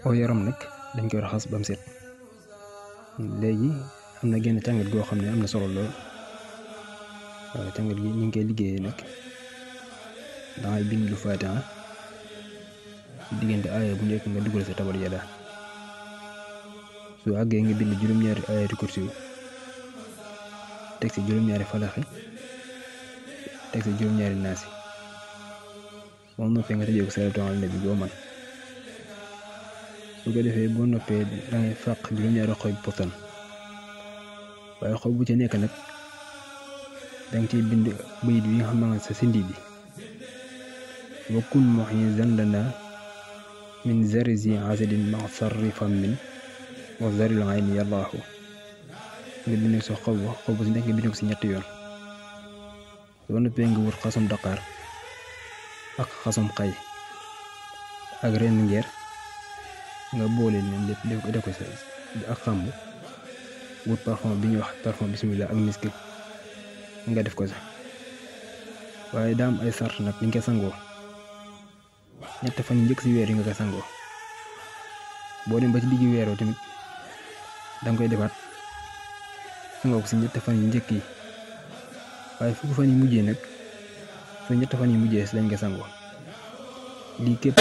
aw yaram nag dañ koy raxas ba mu set. léegi am na genn càngat goo xam ne am na solo lool. waaw càngat gi ñu ngi koy liggéeyee nag dangay bind lu Faatiha ci diggante aaya bu nekk nga dugal sa tabar yada su àggee nga bind juróom-ñaari aayatu kursi teg si juróom-ñaari falaxi teg si juróom-ñaari naasi boo noppee nga tëjee ko salaatu ala nabi boo man su ko defee boo noppee dangay fàq juróom-ñaari xob potan waaye xob bu ci nekk nag danga ciy bind bayit bi nga xam ne sa sindi bi wa kun mu'izan lana min zarizi asadin ma sarri fammin wa zaril ayni yallaahu nga bind sa xob bu si nekk nga bind ko si ñetti yoon soo noppee nga wut xasum daqaar ak xasum xay ak ren ngeer nga boole leen lépp def ko sa ak xàmb wut parfum bi ñuy wax parfum bismillah ak miski nga def ko sax waaye daa am ay sart nag ni nga koy sangoo ñett fan yi njëkk si weer yi nga koy sangoo boo dem ba ci diggi weeroo tamit danga koy defaat sangoo ko si ñett fan yi njëkk yi waaye fukki fan yi mujjee nag su ñett fan yi mujjee si lañ koy sangoo lii képp